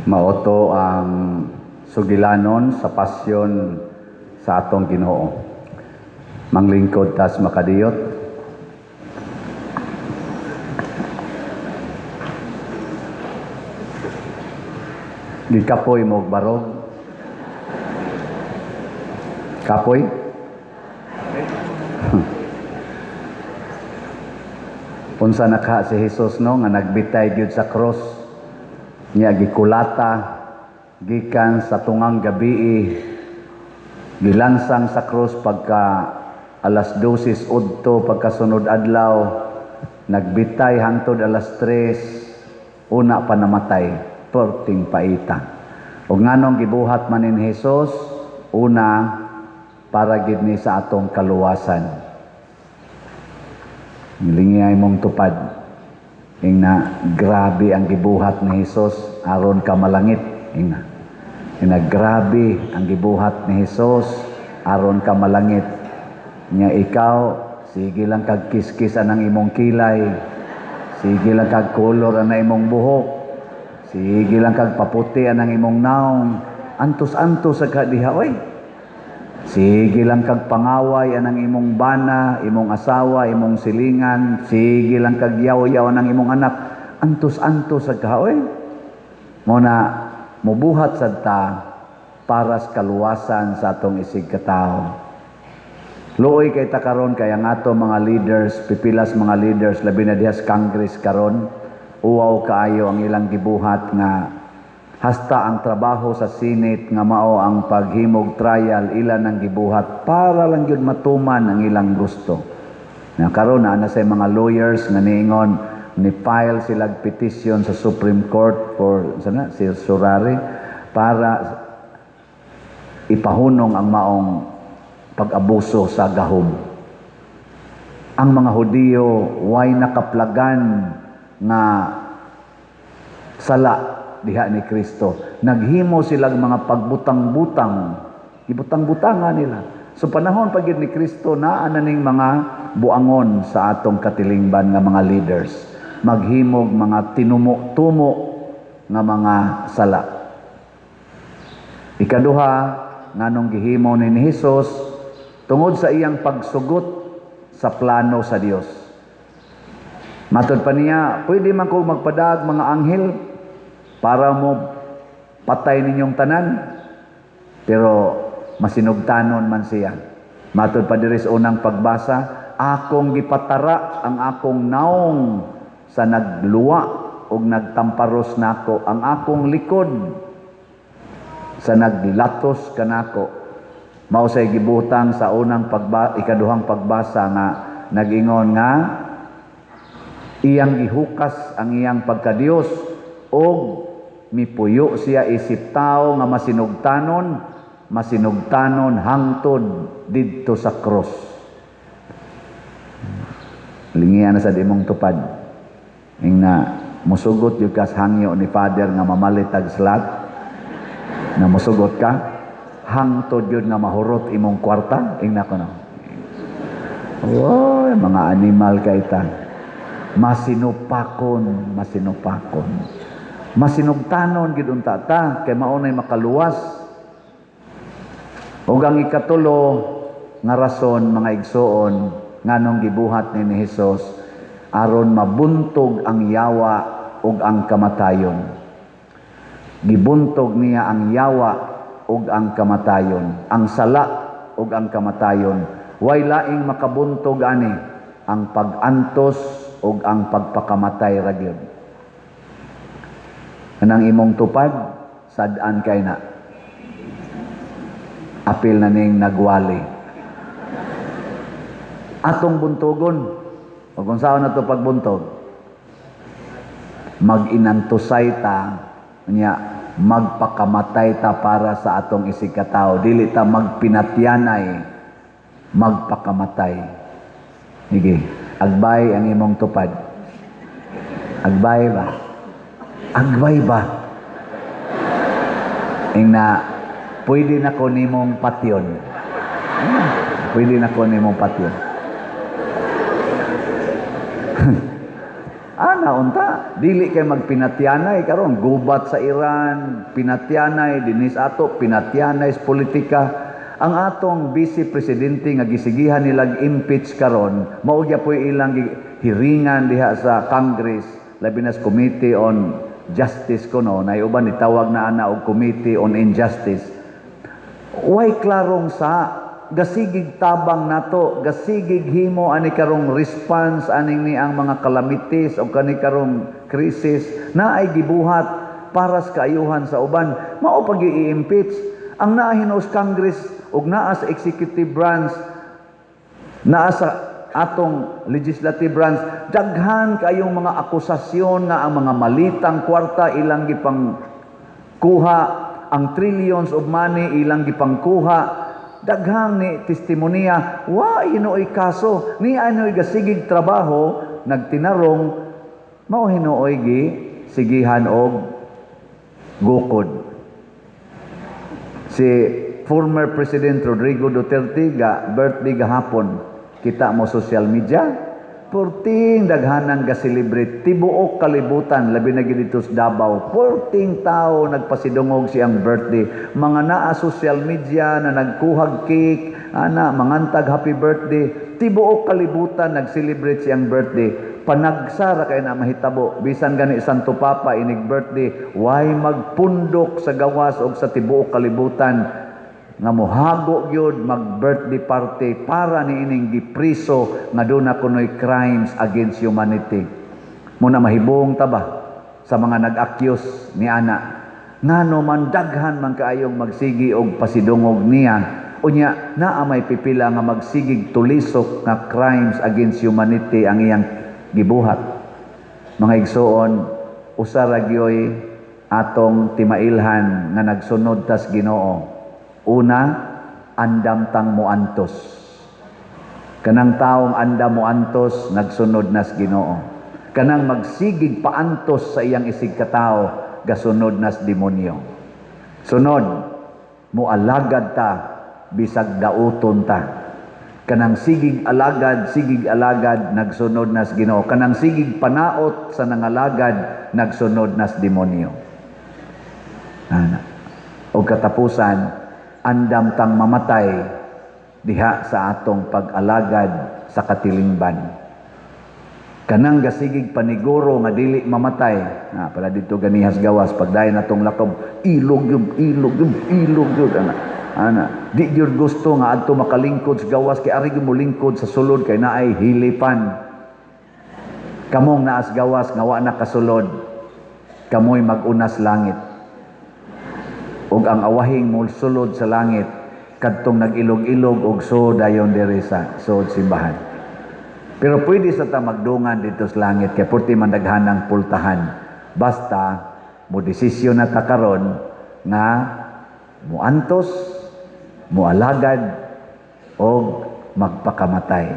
Mao to ang sugilanon sa pasyon sa atong Ginoo. Manglingkod tas makadiyot. Gikapoy mo og barog. Kapoy? Unsa na ka si Jesus, no, nga nagbitay gyud sa cross niya, gikulata gikan sa tungang gabii, gilansang sa cross pagka alas 12 udto pagkasunod adlaw, nagbitay hangtod alas 3, una pa namatay, perting paita. Ug nganong gibuhat man ni Jesus? Una, para gid ni sa atong kaluwasan. Lingiyay mong tupad. Ingna, grabe ang gibuhat ni Jesus aron ka malangit. Ingna. Ingna, grabe ang gibuhat ni Jesus aron ka malangit. Nya ikaw, sige lang kag kiskis anang imong kilay. Sige lang kag kolor anang imong buhok. Sige lang kag paputi anang imong naong. Antos-antos sa kadiha, oy. Sige lang kag pangaway anang imong bana, imong asawa, imong silingan. Sige lang kag yaw-yaw anang imong anak. Antos-antos sa kaoy. Muna, mubuhat sad ta para sa kaluwasan sa atong isig katao. Luoy kay ta karon kay ang ato mga leaders, pipilas mga leaders, labi na diha sa Congress karon, uwaw kaayo ang ilang gibuhat nga hasta ang trabaho sa Senate nga mao ang paghimog trial, ilan ang gibuhat para lang gyud matuman ang ilang gusto. Na karon naa na say mga lawyers nga niingon ni file sila petition sa Supreme Court for sana si Surari para ipahunong ang maong pag-abuso sa gahom. Ang mga Hudiyo way nakaplagan nga sala diha ni Kristo. Naghimo silang mga pagbutang-butang, gibutang-butangan nila. So panahon pag ni Kristo, naa na ning mga buangon sa atong katilingban nga mga leaders. Maghimog mga tinumo-tumo nga mga sala. Ikaduha, nganong gihimo ni Jesus, tungod sa iyang pagsugot sa plano sa Dios. Matod pa niya, pwede man ko magpadag mga anghel para mo patay ninyong tanan, pero masinugtanon man siya. Matod pa diri sa unang pagbasa, akong gipatara ang akong naong sa nagluwa og nagtamparos nako, ang akong likod sa naglatos kanako. Mao say gibutang sa unang ikaduhang pagbasa nga nag-ingon nga iyang gihukas ang iyang pagkadiyos og mipuyo siya isip tao nga masinugtanon, masinugtanon hangtod didto sa cross. Lingian na sa imong tupad. Ingna musugot yung kas hangyo ni Father nga mamalit ag slat, na musugot ka hangtod yun nga mahurot imong kwarta. Ingna ko no. Oy, mga animal kay ta. Masinupakon, masinupakon. Masinugtanon gid unta ta kay mao nay makaluwas. Ug ang ikatulo nga rason, mga igsoon, nganong gibuhat ni Hesus, aron mabuntog ang yawa ug ang kamatayon. Gibuntog niya ang yawa ug ang kamatayon, ang sala ug ang kamatayon. Way laing makabuntog ani ang pag-antos ug ang pagpakamatay ra gyud. Anang imong tupad, sad-an kay na. Apil na ning nagwali. Atong buntogon. O kung saan na ito pagbuntog, mag-inantusay ta, niya, magpakamatay ta para sa atong isigkatao. Dili ta magpinatyanay, magpakamatay. Sige, agbay ang imong tupad. Agbay ba? Agbay ba? Ingna, pwede na ko nimong patyon. Pwede na ko nimong patyon. Ana unta, dili kay magpinatyanay karon, gubat sa Iran, pinatyanay dinis ato, pinatyanay sa politika. Ang atong vice presidente nga gisigihan nilag impeach karon, mao gyapoy ilang hiringan diha sa Congress, labi na sa Committee on Justice kuno, na uban itawag na ana og Committee on Injustice. Way klarong sa gasigig tabang nato, gasigig himo ani karong response aning ni ang mga calamities o kani karong krisis na ay gibuhat para sa kaayuhan sa uban. Mao pag i-impeach ang naa hinuos Congress ug naa sa executive branch, naa sa atong legislative branch, daghan kayong mga akusasyon nga ang mga malitang kwarta ilang gipang kuha, ang trillions of money ilang gipangkuha, daghang ni testimonya, wa hinuoy kaso ni anoy gasigig trabaho nagtinarong, mao hinuoy gi sigihan og gukod. Si former President Rodrigo Duterte ga birthday gahapon, kita mo social media, purting daghanang ga-celebrate tibuok kalibutan, labi na gid dito sa Davao, purting tao nagpasidungog siyang birthday, mga naa social media na nagkuhag cake ana, mangantag happy birthday, tibuok kalibutan nag-celebrate siyang birthday. Panagsara kay na mahitabo, bisan gani Santo Papa inig birthday, way magpundok sa gawas og sa tibuok kalibutan nga mohago gyud mag birthday party para ni ining gipriso nga duna kunoy crimes against humanity. Muna mahibong ta ba sa mga nag-accuse ni ana, ngano man daghan man kaayong magsigi og pasidungog niya, unya naa may pipila nga magsigig tulisok nga crimes against humanity ang iyang gibuhat? Mga igsoon, usa ra gyoy atong timailhan nga nagsunod tas Ginoo. Una, andam tang muantos. Kanang taong andam muantos, nagsunod nas Ginoo. Kanang magsigig paantos sa iyang isig katao, gasunod nas demonyo. Sunod, mualagad ta bisag dauton ta. Kanang sigig alagad, nagsunod nas Ginoo. Kanang sigig panaot sa nangalagad, nagsunod nas demonyo. Ana. O katapusan, andam tang mamatay diha sa atong pag-alagad sa katilingban. Kanang gasigig paniguro nga dili mamatay, na pala dito ganihas gawas pagdayon natong lakob, ilog yun, ilog yun, ilog yun, ana. Ana, di gyud gusto nga adto makalingkod sa gawas kay ari gyud mo lingkod sa sulod kay naay hilipan. Kamong naas gawas nga wa na kasulod, kamoy mag-unas langit. Ug ang awahing mosulod sa langit kadtong nag-ilog-ilog og so dayon diri sa sud simbahan. Pero pwede sa ta magdungan dito sa langit kay purti man daghanang pultahan. Basta mo desisyon na ta karon nga muantos, mualagad og magpakamatay.